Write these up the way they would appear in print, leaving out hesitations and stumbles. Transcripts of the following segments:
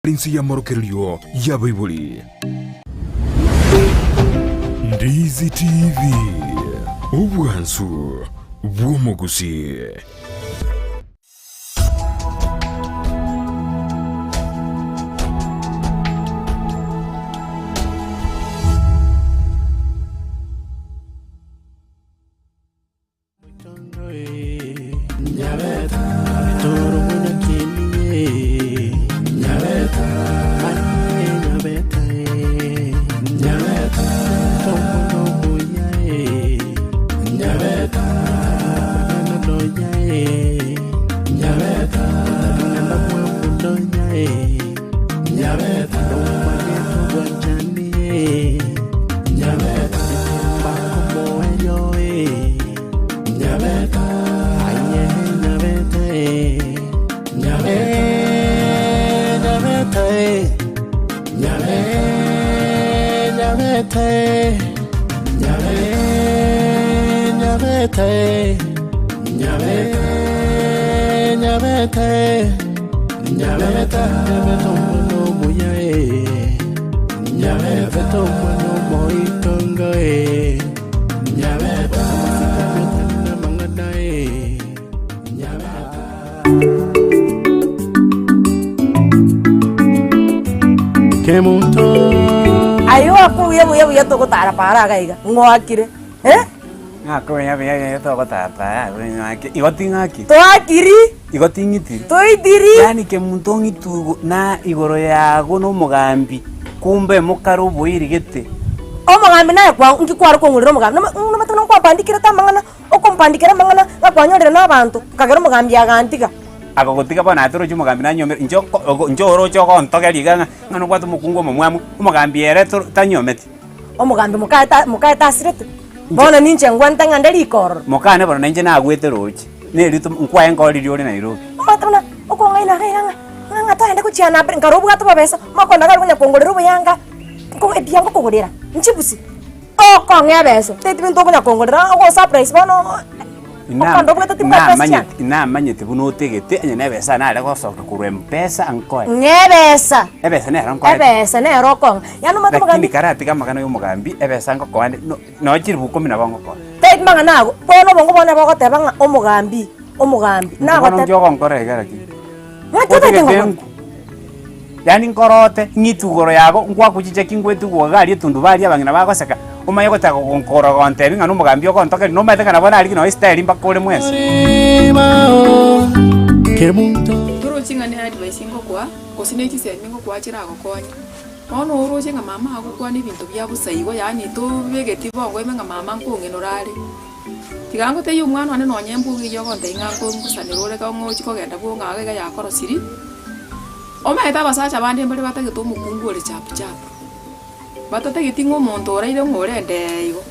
Inse y'amorokererio y'abaibori. Ndizi TV, obwansu bw'omogusii. Aye gwakubuya buya buya togotara para iga iga, ng'oakire eh? Ng'akobuya buya buya togotara para iga iga ng'ake, igo ting'aki? Toakiri. Igo ting'itiri? Toitiri. Yaani kemunto ong'itu igo na igoro yago na omogambi, kumbe mokare oboiri gete. Omogambi naye kwa nki kware kong'urera omogambi? Noma nomanyete buna nkwapandikirete amang'ana, okompandikera amang'ana, ng'a kwanyorire na abanto, nkagera omogambi agantiga. Agogotiga bono aye torochi omogambi nanyomire, inche oko ogo inche oroche ogontogeria iga ng'a ng'a nobwate omokungu omomwamu, omogambi ere toro tanyometi. Omogambi mokaye ta mokaye tasirete, bono ninche ngwente ng'a nde riko ororo. Mokane bono nainche nagwete roche, neri to nkwaye nkoririe ore Nairobi. Omanyete buna okong'aina iga iga ng'a ng'a ng'a togende gochiana mbere, nkare obwate obobesa, omakonda iga aria konya kongorera oboyanga, nko ebiya ngokogorera, nchibusi, okong'ea ebesa, teti binto okonya kongorera ogosurprise bono okande obwate tibwati besa chiane. Namanyete namanyete buna otegete, onye na ebesa nare gosoka korwa mpesa nkoe. Ng'a ebesa. Ebesa nero nkoete. Ebesa nero okong'a. Yaani omanyete Lakini omogambi. karatiga amang'ana ya omogambi, ebesa ngokoa nde, no nonya chilifu ikomi nabo ngokoa. Tari mang'ana ago, bono obongo bwane bogoteba ng'a omogambi, omogambi, Inche bono nagote nki ogonkora iga lakini? Ng'aki otagete Otagete ngokore? nku? Yaani nkorote, ng'itwe igoro yago, nkwakuchicha ki ngwetugwa iga aria etundubari abang'ina bagoseka, omanye gochaka gonkora gontebia ng'a nomogambi ogontokeria, nomanyete ng'a nabo narenge nonya estyle mpaka ore mwensi. Torochi ng'a ne advice ngokoa, gose ne chisemi ngokoa chiragokonye. Bono oroche ng'a mama agokwana ebinto bia bosa igo, yaani tobegeti bongo ime ng'a mama nkong'enora are. Tiga ngotebie omwana one nonye mbuga eyio ogontebia ng'a nko nkosanera ore ng'a ochi kogenda bwo ng'a iga yakorosirie. Omanyete abasacha bande mbare batagete omokungu ore chapu chapu, batatageti ng'a omonto oraire ng'a orendee igo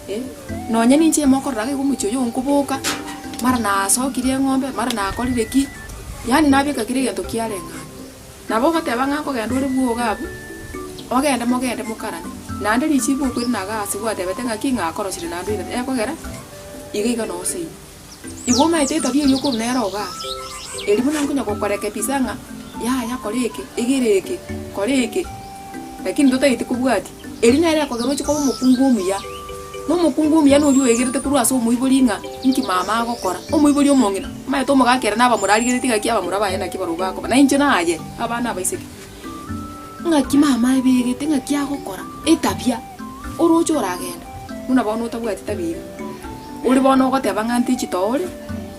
eh. Nonye ninche mokorora iga igo omochie oyo nkoboka, mara nasokirie eng'ombe, mara nakorire ki, yaani nabeka kera egento kiareng'ana. Nabo ogoteba ng'a nkogenda ore bwogo abwo, ogende mogende mokarane, naende richibu okoirana iga ase gwatebete ng'aki ng'a akorosire naende oirane, ekogera iga iga noo seino. Igo omanyete etabia eria okorwa nere igaa, eria buna nkonya gokorekebisa ng'a yaya kora eke, egere eke, kora eke, lakini totageti kobwatia. Eria nere ekogera oche koba omokungu omuya, na omokungu omuya noria oegerete korwa ase omoibori ng'a inki mama agokora, omoibori omong'ina, omanyete omogaka ere nabamura arigeretie ng'aki abamura baye naki barobwo bakoba, na inche naye, abana abaiseke. Ng'aki mama ebegete, ng'aki agokora, etabia, oroche oragenda, buna bono otabwati tabia iga. Ore bono ogoteba ng'a ntichito ore,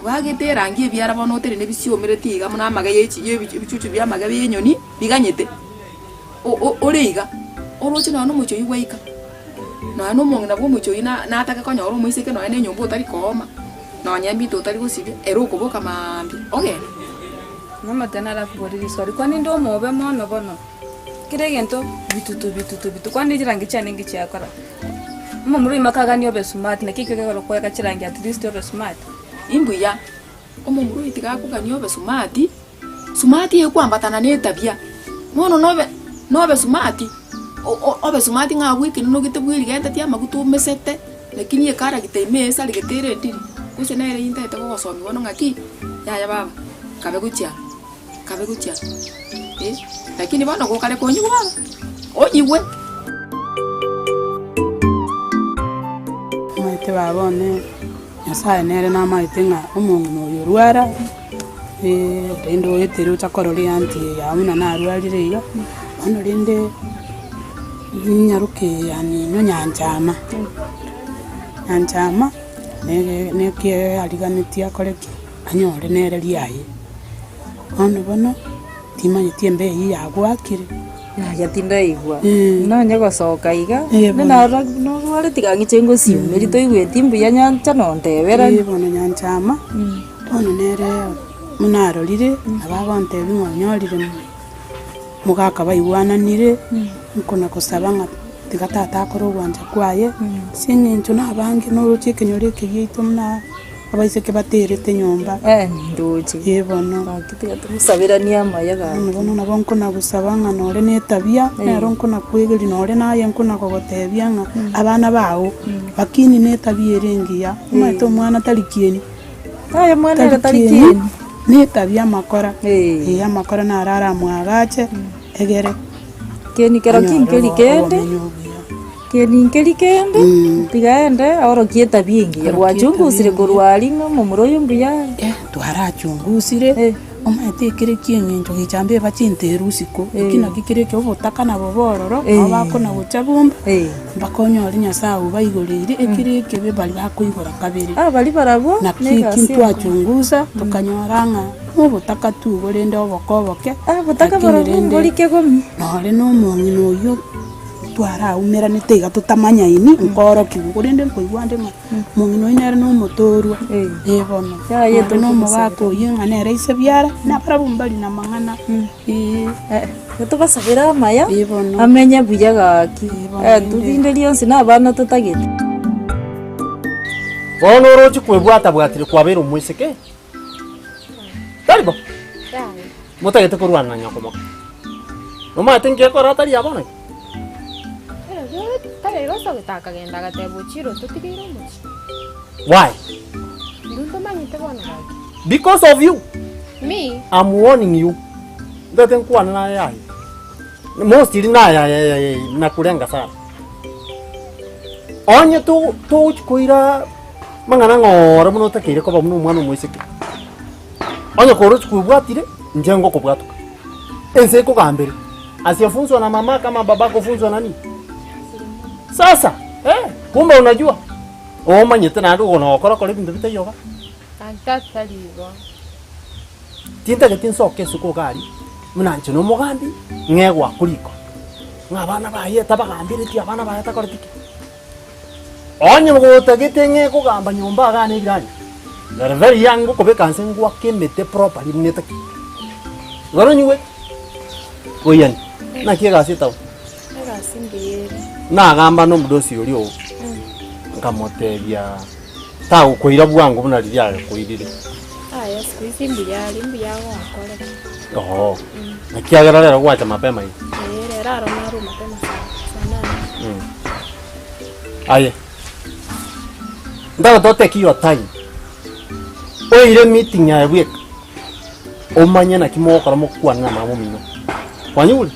bwagete erangi ebiara bono otenene bisiomereti iga buna amage ye chi ye ebichuchu bia amage bia enyoni, biganyete. Ore iga, oroche nonya nomochie oyio gwaika, nonya na omong'ina bw'omochie oyio na natake konyora omoiseke nonya na enyomba otari kooma, nonya ebinto otari gosibia, ere okoboka maambia ogende. Nomotene narakobori riswali, kwani inde omobe mono bono? Kera egento bitutu bitutu bitutu, kwani chirangi chiane inki chiakora? Omomura oyio makagani obe smart, naki ekio gekogera okoeka chirangi at least obe smart. Imbuya, omomura oyio tiga akoganie obe smart. Sumati ekwambatana na etabia, bono nobe nobe sumati, obe sumati ng'a abwo ekenunu gete bwerigenteti amaguta omesete, lakini ekaragita ime esaregete ere endiri, gose nere intagete gogosomia bono ng'aki, yaya baba, kabe gochia aa, kabe gochia aa. Eh, lakini bono gokare konyigwa baba, onyigwe. Omanyete baba one, Nyasaye nere namaete ng'a omong'ina oyo orwara, rende oetere ocha korora eanti eye yago buna narwarire iga, bono rende ninyaroke eye yaminwe nyanchama, nyanchama nere neke ariganetie akore ki? Anyore nere riaye. Bono bono, timanyeti embe eyio yagwakire. Yaya tindaigwa, nonye gosoka iga, buna norware tiga ng'iche ngosiumeri toigweti mbuya nyancha nontebera. Ee bono nyanchama, bono nere buna arorire, nabo agontebia ng'a onyorire mogaka baigwananire, nkona gosaba ng'a tiga tata akore ogwancha kwaye, ase eng'encho nabange noroche ekenyoro eke giaito buna. Abaiseke baterete nyomba. Eh, ndoche. Ee bono. Gaki tiga tomosaberanie amaya gaki. Bono bono nabo nkona-gosaba ng'a nore na etabia, nero nkona-kwegeria nore naye nkona-kogotebia ng'a abana bao bakini na etabia ere engiya. Omanyete omwana tari kieni, Aye omwana ere tari tari kieni, kieni. na etabia amakora, Eh. ee amakora naro aramwagache egere Kieni kero anyore kinkeri kende. obomenyo obuya. Keri nkeri kende, tiga ende aorokie etabia engiya. Aorokie Gwachungusire etabia korwa aria ng'a omomura oyo mbuya are. Eh, twarachungusire, Eh. omanyete ekere ki'eng'encho gecha mbe bachintere usiku, Eh. eki naki kere eke obotaka nabo bororo, Eh. nabo bakona gocha bomba, Eh. mpaka onyore Nyasaye obaigoreire, ekere ekebe baria bakoigora kabere. Ah, baria barabwo Naki na eki egasi enkong'u. ntwachungusa, tokanyora ng'a nobotaka tu borende oboke oboke, Ah, obotaka lakini barobwo rende mbori kegomi. nore na omong'ina oyio. Twaraumeranete iga totamanyaini, nkoorokigwa, korende nkoigwa nde ng'a omong'ina oyio nere nomotorwa, ee bono. Yaye Nore na omogaka oyio ng'a nere ise biara, nabarabwo mbari na amang'ana, ee. Tobasabere amaya, Ee bono. amenye buya gaki, Ee bono intwe rende. rinde rionsi na abana totagete. Bono oroche kwebwata-bwatire kwabeire omoiseke, tari bo? Motagete korwana na nyoko moke. Nomanyete nki ekora atari aa bono iga? Tari igo osogete akagenda agateba ochire ototigeire omochie. Why? Intwe ntomanyete bono gaki. Because of you. Me? I'm warning you. Ntagete nkwane naye yaya. Mostly naye yaya nakurenga sana. Onye to togochi koira mang'ana ng'oore buna otakeire koba buna omwana omoiseke. Onye korochi kwebwatire, inche ngokobwatoka. Ense ekogambere, asiyefunzwa na mama kama baba kufunzwa na nini? Sasa, eh, kumbe unajua. Omanyete naende ogo nogokora kora ebinto bitaiyo iga. Tata tari igo. Tintageti nsoke isiko iga aria, buna inche na omogambi, ng'e goakwa riko. Ng'a abana baye tabagambereti, abana baye takoreti ki. Onye gotagete ng'e kogamba nyomba igaa na ebiranya, you are very young ngokobeka nse ngwake emete properly buna etaki. Igoro onyigwete? Boiyani, naki egasi etago? Egasi mbuya ere. Nagamba na omodosi oria oo, nkamotebia tagokoira bwango buna riria agokoirire. Aya siku hizi mbuya are, mbuya agoakorera. Oo, ekiagera rero gwacha mapema iga. Ee, rero aro narwe mapema sana, saa nane. Aye, ntagete otake your time, oire meeting yaye bweka, omanye naki mogokora mokwane na mama omino. Kwanyigure?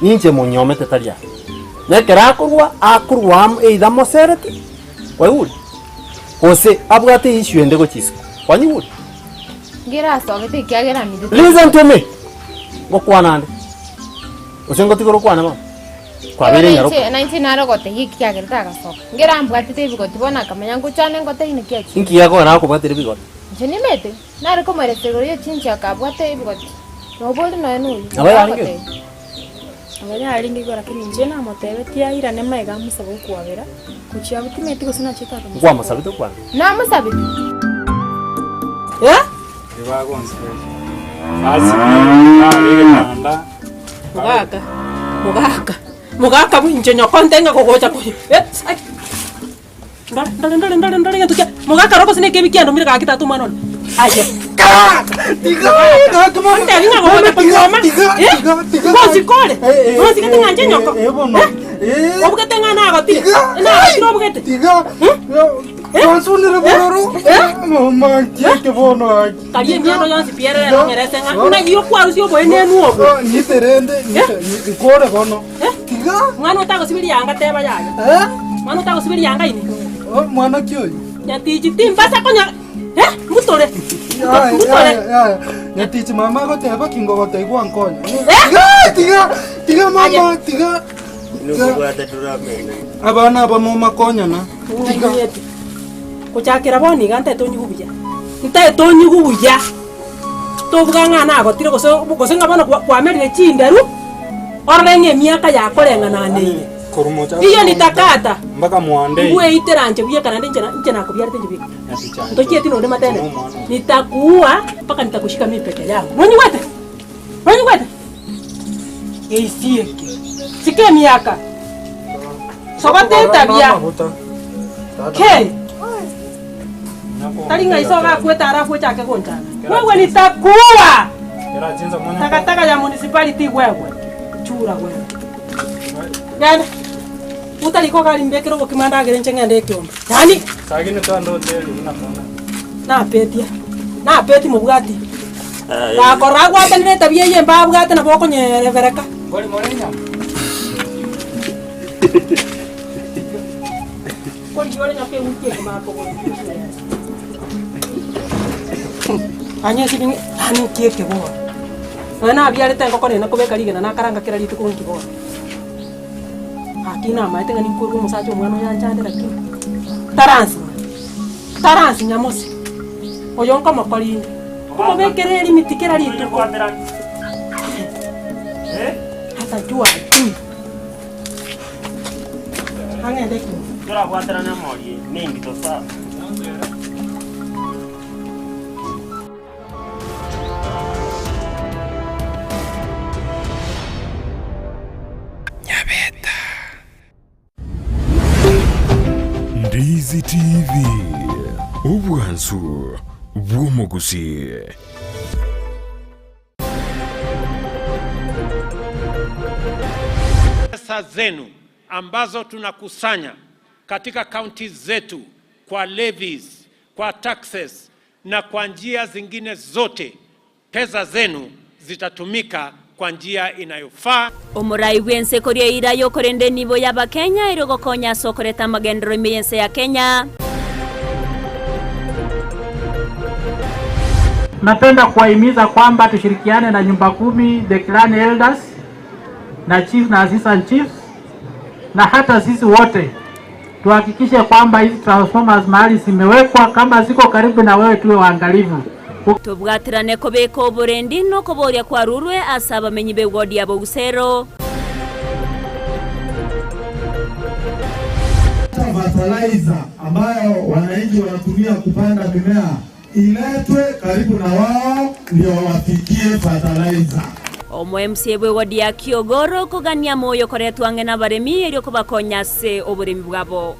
Ninche monyomete tari aye. Na ekero akorwa, akorwa amo either amosereti, kwaigure? Gose abwate issue ende gochia isiko, kwanyigure? Ngerasogete ekiagera amidete. Listen to me, ngokwana ande, gose ngotigere okwane bono? Kwabeire enyaroka. Nainche nainche nare gotebia ekiagerete agasoka. Ngerambwatete ebigoti bono akamanya ngochane ngotebie naki achire. Inki gekogera akobwatire ebigoti? Inche nimete, nare komoeresera igoro ye chinche akabwata ebigoti. Nobori nonya noyio. Nabo yarenge? Agotebia. Nabo yarenge igo lakini inche namotebetie airane magega amosabe okwabera, gochia abwo timanyeti gose nachete akamosaba. Nkwamosabete okwabera? Namosabete. Mogaka, mogaka, mogaka bwinche nyoko ntenga kogocha koyo eh ai. Ndore, ndore, ndore, ndore, ndore egento kia mogaka oro gose na ekebi kiandomire gaki tata omwana one. Aye. Ontebi ng'a gogocha konyuoma, eh, ngosika ore, ngosigete ng'a inche nyoko, eh, obugete ng'a nagotire, nagotire obugete, eh. Twansunire bororo. Mama nkieke bono aki. Karia emieno yonsi pi ere rero ng'erese ng'a ng'ai okwarusia oboenenu obwo. Ng'ite rende, ng'ite, nkore bono. Tiga. Mwana otagosiberia yanga teba yaya. Mwana otagosiberia yanga ine. Mwana ki oyo? Nyatichi timbasa konya eh mbutore. Yaya, Mbutore. yaya, yaya. Nyatichi mama agoteba ki ngogoteigwa nkonye. Tiga, tiga, tiga mama, tiga. Abana aba momakonyana. Tiga. Gochakera bono iga ntaete onyigwe buya, ntaete onyigwe buya, tobuga ng'a nagotire gose gose ng'a bono kwa kwamerire chinderu, orore ng'a emiaka yakoreng'ana neire. Korwa mochako Hiyo nitakata, mpaka mwande. mbweitera inche bweka naende inche na inche nakobiarete inche bweka. Ntochieti nonde matene, nitakuua mpaka nitakushika mi peke yangu. Nonyigwete? Nonyigwete? Geisieke, sika emiaka, sogota etabia, Kei! Tari ng'a iso ogakwete alafu ochake gonchana. Wewe nitakuua! Takataka ya municipality wewe. Chura wewe. Genda. Utariko gari mbekere obokima ndagere inche ng'ende ekiombe. Yaani napetia. Napetie mobwati. Gakorora agwatanire etabia eye embe abwate nabo okonyerebereka. Anye ase bing'e yaani nki eke bono? Nonya nabiarete engoko nere nakobeka rigena nakaranga kera rituko nki bono? Gaki namaete ng'a ninkorwa omosacha omwana oyo anchande lakini taransinya, taransinya mose, oyo nkomokora inde, nkomobekera elimiti kera rituko. Atajua ajui. Ang'ende ki? Torabwaterane omorie nendito sa. Ndizi TV, obwansu bw'omogusii. Pesa zenu ambazo tunakusanya katika kaunti zetu kwa levies, kwa taxes na kwa njia zingine zote, pesa zenu zitatumika kwa njia inayofaa. Omorai bw'ense koria eira y'okorenda enibo y'Abakenya ere ogokonya ase okoreta amagenderero ime y'ense ya Kenya. Napenda kuwahimiza kwamba tushirikiane na nyumba kumi, the clan elders na chiefs na assistant chiefs na hata sisi wote tuhakikishe kwamba hizi transformers mahali zimewekwa, kama ziko karibu na wewe, tuwe waangalifu. Tobwaterane kobeka oborendi na okoboria kwarurwe ase abamenyi b'ewodi ya Bogusero. Fertilizer ambayo wananchi wanatumia kupanda mimea iletwe karibu na wao ndio wafikie fertilizer. Omo MCA bw'ewodi ya Kiogoro kogania moyo koretwa ang'e nabaremi erio kobakonya ase oboremi bwabo.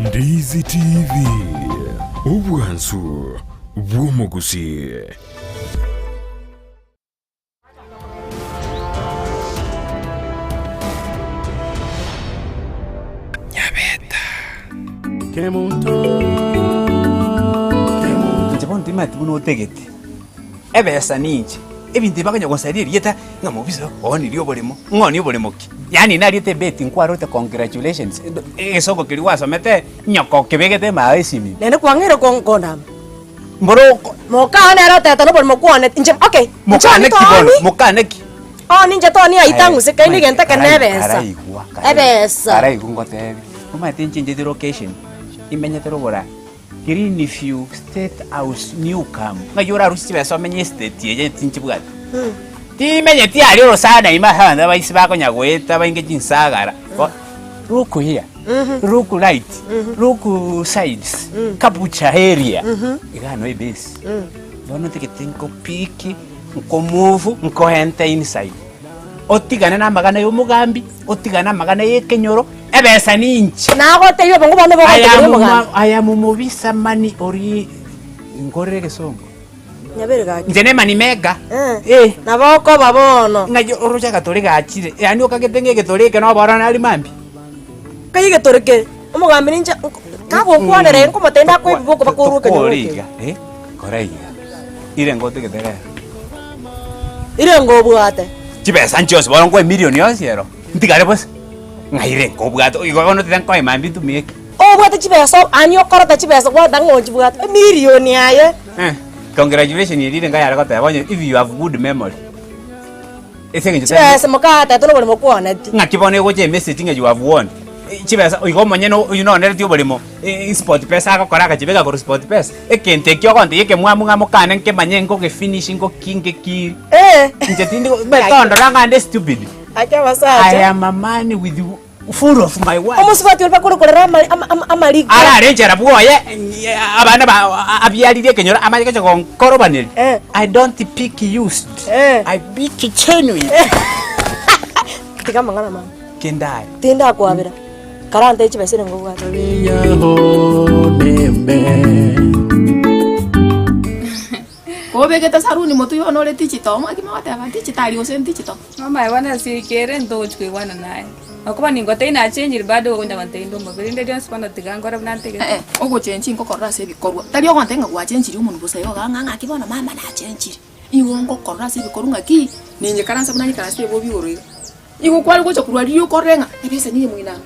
Ndizi TV, obwansu bw'omogusii. Inche bono timanyeti buna otegete, ebesa ninche, ebinto ebi bakonya gonsaria erieta ng'a mobisa oonirie oboremo, ng'onie oboremo ki? Yaani nariete ebeti nkwarorete congratulations, egesongo keria gwasomete nyoko okebegete ime esimi. Naende kwang'eire kondama. Mboro Mokao nere otebete noborimo kwane inche okay inche mokane oni ki bono tooni mokane ki oni inche tooni aita ng'use kaini gento eke ne ebesa Karaigwa ebesa. karaigwa ngotebi omanyete inche nchete location imenyete rogoro Green View State House New Camp ng'ai orarusie chibesa omenye estate eye tinchibwati timenyeti aria orosana ime ase abanto abaisi bakonya goeta bainge chinsagara bo look here Look right, look sides, kabucha area. Iga no ebase. Bono ntagete nkopiki, nkomove, nkoente inside. Otigane na amagana ya omogambi, otigane amagana ya ekenyoro, ebesa ninche. Nagotebi obongo bwane I bogotebi am omogambi. I am mobisa money ori nkorere egesongo. Nyabere gaki. Inche ne money maker. Eh. Nabo okoba bono. Ng'ai oroche agatore gachire, yaani okagete ng'a egetore eke nobororo nari mambia. Kai egetore kere, omogambi ninche nko kagokwanera ere nkomotebia ndakoe ebiboko mpaka orue ekenyoro Tokore eke. iga, eh, kora iga, ire ngotagete rero. Ire ngobwate. Chibesa nchionsi bono nkoe million yonsi ero, ntigare bosa, ng'a ire nkobwate, igo bono tiga nkoe mambia ntumie ki. Obwate chibesa ani okorota chibesa gwata ng'a ochibwate, emilion aye. Eh, congratulation eria ere ngayare goteba onye if you have good memory. Ase eng'encho tari Chibesa mokaatete noboremo kwaneti. Ng'aki bono egocha emessage ng'a you have won. Chibesa igo omonyene oywo noneretie oboremo sport pesa agokora agachibeka korwa sport pesa. Egento ekio ogontebia ekemwamu ng'a mokane nkemanye nkogefinish ngoki ngekiri. Inche tindi tondora ng'a ande stupid. Ake abasacha. I am a man with full of my words. Omosubati oria bakore korera amari ama ama amariga. Arare enchera bwoye abana ba abiaririe ekenyoro amanye gocha gonkorobaneria. I don't pick used, I pick genuine. Tiga amang'ana mama. Kende aye. Tindakwabera. Karante chibesa ere ngobwate. Kobegete saruni motwe bono ore digital, omwaki mogoteba digital gose ndigital. Mama bono ase ekere ntogochi koigwana naye, okoba ningotebi nachenjire bado ogonya gontebia inde omobe, rinde rionsi bono tiga nkore buna ntagete. Eh, ogochenchi ngokorora ase ebikorwa, tari ogontebia ng'a gwachenchirie omonwe bosa igo ng'a ng'aki bono mama nachenchire. Igo ngokorora ase ebikorwa ng'aki, ninyekarase buna nyekarasete ebobi igoro iga. Igo kware gocha korwa riria okorore ng'a ebesa niye moino aa,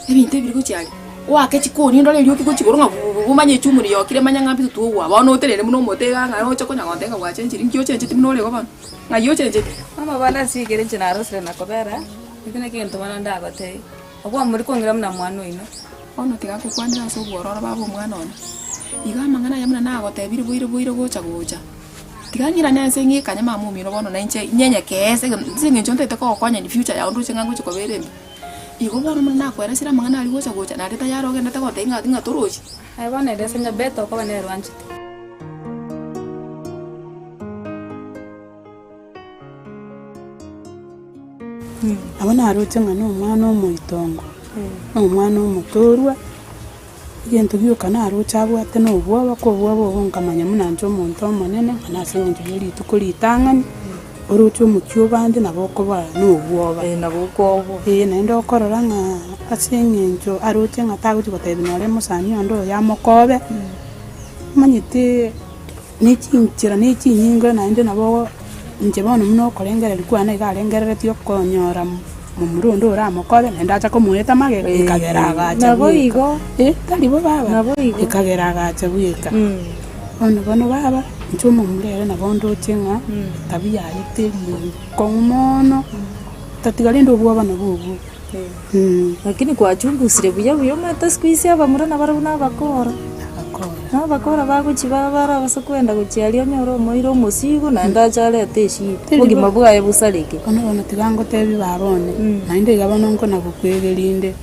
ebinto ebiri gochia aria, oake chikoni ndore erioki gochia igoro ng'a bububu omanye echumuri yokire manya ng'a mbito twogwa bono otenene buna omote iga ng'a oche konya gontebia ng'a gwachenchiri, nki ochencheti buna ore igo bono? Ng'ai ochencheti? Mama bono ase ekero inche narosire na kobera, ekio nakio egento bono ndagotebie, okwo mori kong'ira buna mwana oino. Bono tiga ngokwanere ase obwororo baba omwana one, iga amang'ana aya buna nagotebirie boire boire gocha gocha. Tiga ng'irane ase ng'ikanye mama omino bono na inche nyenyekee ase ase eng'encho ntagete kogokonya in future yao ndoche ng'a ngochi koba ere mbuya. Igo bono buna nakweresire amang'ana aria gocha gocha naende tayari ogendete gotebia ng'a ng'a torochi. Aye bono ere ase nyabete okoba nere oanchete. Nabo naroche ng'a na omwana omoitongo, na omwana omotorwa, egento gioka naroche abwate na obwoba, ko obwoba obo nkamanya buna inche omonto omonene, ng'a nase eng'encho ya rituko ritang'ani, oroche omochie obande nabo okoba na obwoba. Eeh naende okorora ng'a ase eng'encho aroche ng'a tagochi gotebia nore mosani onde oyo amokobe, omanyete. Ne chinchera ne chinyinga naende nabo inche bono buna okorengereria kwane iga arengereretie okonyora momura onde oramokobe naende acha komoeta magega ekagera agacha Nabo bweka. igo. Eh, tari bo baba? Nabo igo. Ekagera agacha bweka. Bono bono baba, inche omomura ere nabo ndoche ng'a etabia yaye teri nkong'u mono, tatiga rende obwoba nabwo obwo. Lakini kwachungusire buya buya omanyete siku hizi abamura nabarabwo nabakora, nabakora bagochia babara ase kwenda gochia aria onyore omoire omosigo naende ache arete eshida, obogima bwaye bosareke. Bono bono tiga ngotebi baba one, naende iga bono nkona gokwegeria inde,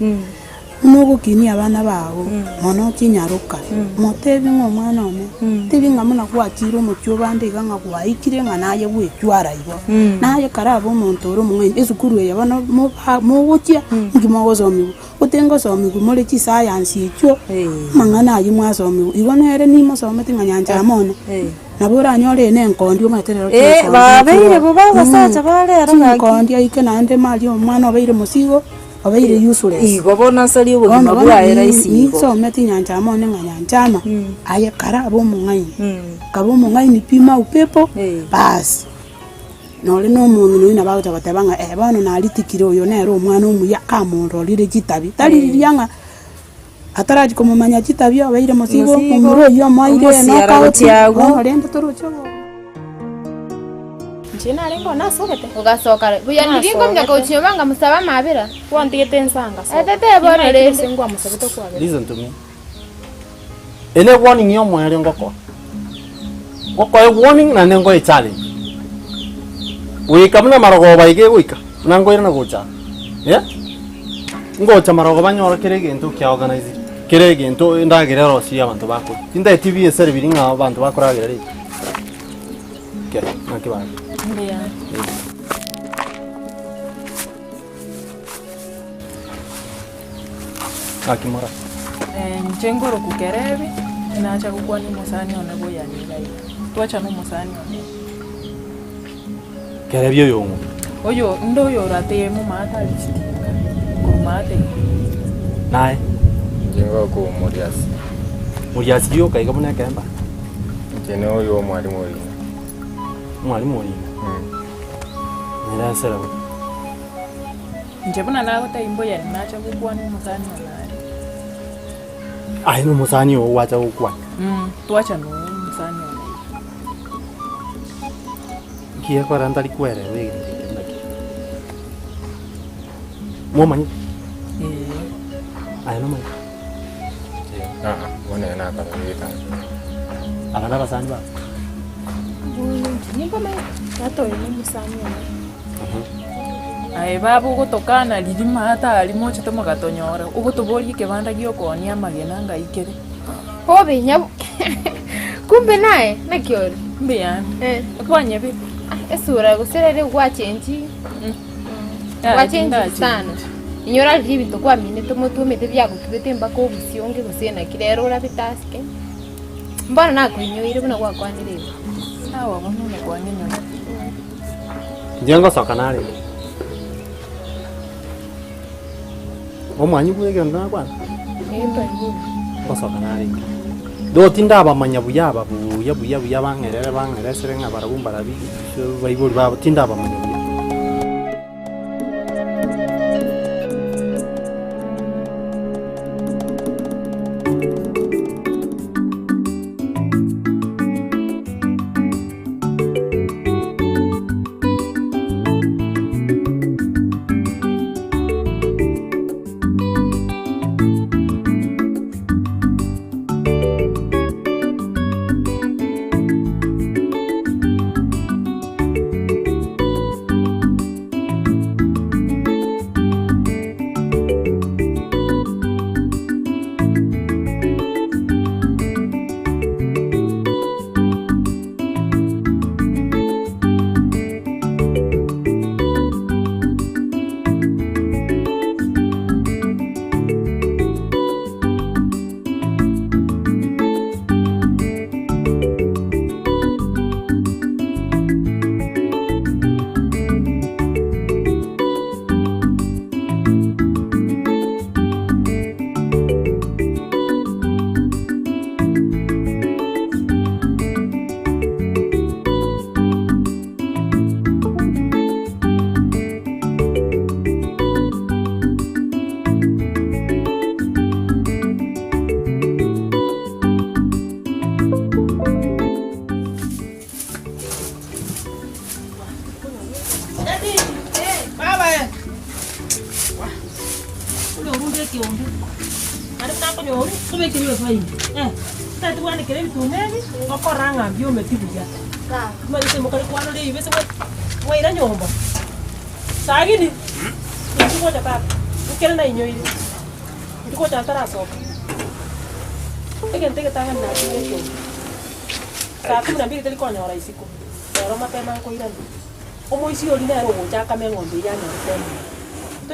buna ogokinia abana bago, mono chinyaroka, motebi ng'a omwana one, teri ng'a buna gwachire omochie obande iga ng'a gwaikire ng'a naye gwechwara igo. Naye karabe omonto ore omong'aini, esukuru eye bono moba mogochia, inki mogosomiwa? Gote ngosomiwa more chiscience echio, amang'ana ayio mwasomiwa. Igo nere nimosometi ng'a nyancha amo one, nabo oranyore eye na enkondi omanyete rero Eh, chinkondi babeire chiroo. bobe abasacha ba rero gaki. Chinkondi aike naende maria omwana obeire mosigo, obeire useless. Igo bono asarie obogima Bono bono bwaye rahisi igo. ninsometi nyancha amo one ng'a nyancha ama, aye karabe omong'aini, kabe omong'aini pi maupepo, baas. Nore na omong'ina oyio nabo agocha goteba ng'a eh bono naritikire oyo nere omwana omuya kamororire chitabi, tari riria ng'a atarachia komomanya chitabi obeire mosigo Mosigo, omomura oyio omoeire omosiara knockout, gochia agwo. bono rende toroche obo. Inche narenge oo nasogete. Ogasoka re. Buya ndiria nkominyoka gochia nyomba nkamusaba amabera. Gwantigete inse angasoka. Etete bono Nimaete rende. gose ngwamusabete okwabera. Listen to me. Eye ne warning ya omoerio ngokoa. Ngokoe warning naende nkoe challenge. Goika buna marogoba iga egoika, buna nkoirana gocha aa, eh, ngocha marogoba nyore kera egento kia organiziri, kera egento endagera erosirie abanto bakoria. Tintageti ebiasara biria ng'a abanto bakoragera rende. Kere, naki bare. Mbuya. Gaki mora. Inche nkoroku Kerebi, nacha gokwania omosani one bwa Oyani iga iga. Twacha na omosani one. Kerebia oyong'o. Oyo inde oyo oratee momaate aria chitinga, korwa maate igoro. Naye? Inche ngoka omoriasi. Moriasi rioka iga buna ekemba? Inche ne oyo omwalimu orina. Omwalimu orina? Nere esere bo. Inche buna nagotebia mbuya nacha gokwana omosani one aria. Aye nomosani oo gwacha gokwana? Twacha noyo omosani one iga. Nki gekogera ntari kwerewa egento eke buna ki? Momanyete? Ee. Aye nomanyete? Aa, bono ere nakarora egetanda. Aba nabasani babo? Nimbamanyete, tata oyo nomosani one. Aye baba ogotokana riria maate aria mochete mogatonyora, ogotoboria ekebanda gi'okoonia amagena ngai kere. Bobe nyabu kumbe naye naki ore? Mbuyande. Eh. Kwanyebire. Esura gose rero gwachenji Yaya, gwachenji tindachenji. sana. Inyora riria ebinto kwaminete omotwe omete biagotubete mpaka obosionge gose naki rero orabete asike. Mbono nakoinyoire buna gwakwanire igo. Sawa bono onye kwang'inyoire. Inche ngosoka narenge. Omwanyigwa bw'egento nakwana? Ngosoka narenge. Though tindabamanya buya aba buya buya buya bang'erere bang'eresere ng'a barabwo mbarabi baibori babo tindabamanya buya.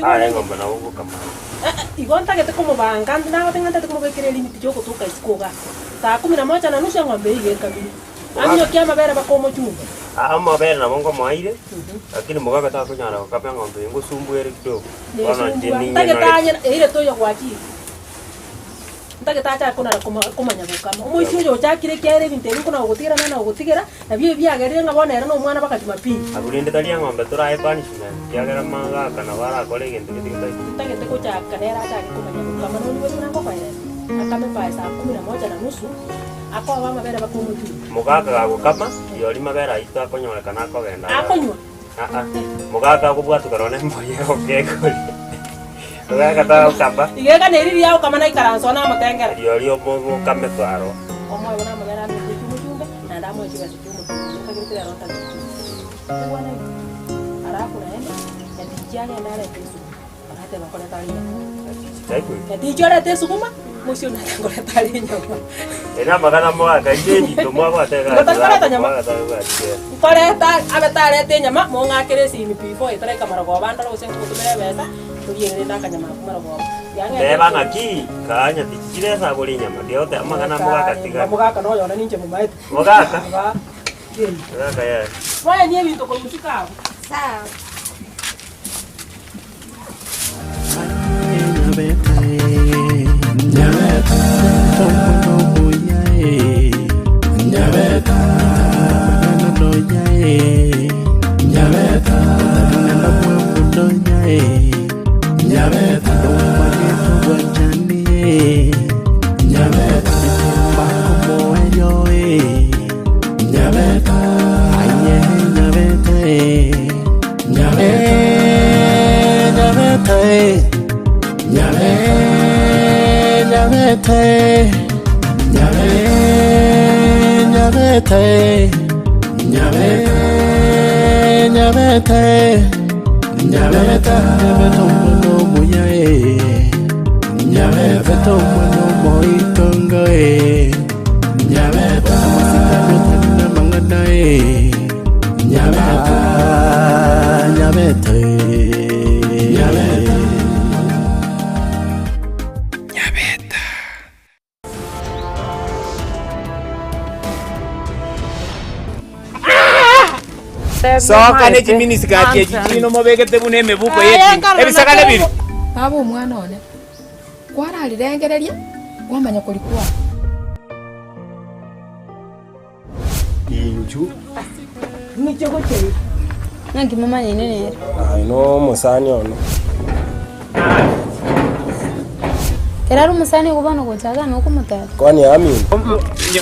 Aye eng'ombe nabo ogokama. Igo ntagete komobanga, nagote ng'a ntagete komobekera elimit ya ogotoka isiko igaa. Saa kumi na moja na nusu eng'ombe eyio ekamire. Aminyokie amabere mpaka omochumbe. Aa amabere nabo nkomoaire, lakini mogabe takonyara gokama eng'ombe eye ngosumbuere kidogo. Bono inche Nesumbua. ninye Ntagete nore. anye eire toyo gwachire. Ntagete achake konara komanya gokama. Omoisia oyo ochakire ekiagera ebinto ebi nkona gogotigera nana gogotigera, nabio ebi biagerire ng'a bono ere na omwana mpaka Jumapili. Abwo rende tari eng'ombe torae punishment, ekiagera magaka nabo arakore egento gete getaito. Ntagete gochaka nere achake komanya gokama nonye gose buna nkokoeresa, akame by saa kumi na moja na nusu, akobe amabere mpaka omochumbe. Mogaka gagokama, rirorio mabere ayio takonyorekana akogenda igaa. Akonywa? Aa, mogaka akobwatoka nonya nemori egokekori. Mogaka tagokama. Iga neri riria agokama naikaransa one amotengere. Rirorio omokamete aro. Omoe buna amabere amenyete chi'omochumbe, naende amoe chibesa chi'omochumbe, nkagerete rero ntagete Igwana igo. Alafu naende, nyatichi agende arete esukuma, agateba nkoreta are enyama. Nyatichi orete esukuma, moisia oria nate nkoreta are enyama. Ere amang'ana mogaka inche ebinto mwabwate Igo tari koreta nyama. egasi. Nkoreta, abe tareta enyama, mong'akere esimi before etaraika marogoba ndore gose nkogotumera ebesa. Toriere rende akanyama ako marogoba. Teba ng'aki, kanya tichiresa agore enyama, tiga amang'ana mogaka tiga. Mogaka noyo one ninche momaete. Mogaka? Ba. Mogaka yaya. Mwaenie ebinto korwa isiko abwo. Sawa. Soka ne chiminiskati echi chino mobegete buna emebuko ye ebisagane biri. Baba omwana one, kwararirengereria, kwamanya korikwana. Inchu. Ng'iche gochia Ng'aki momanyaine nere? Aye nomosani one. Ekero are omosani ogo bono gocha iga nokomotebia. Kwani amino.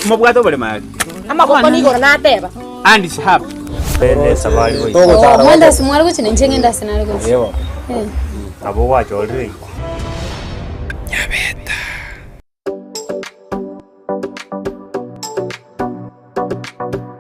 Mobwate oboremo aria. Amaboko nigo nateba. And is happy. Oh, mwende ase mware gochia na inche ng'ende ase nare gochia. Ewa. Eh. Nabo gwachorire igo.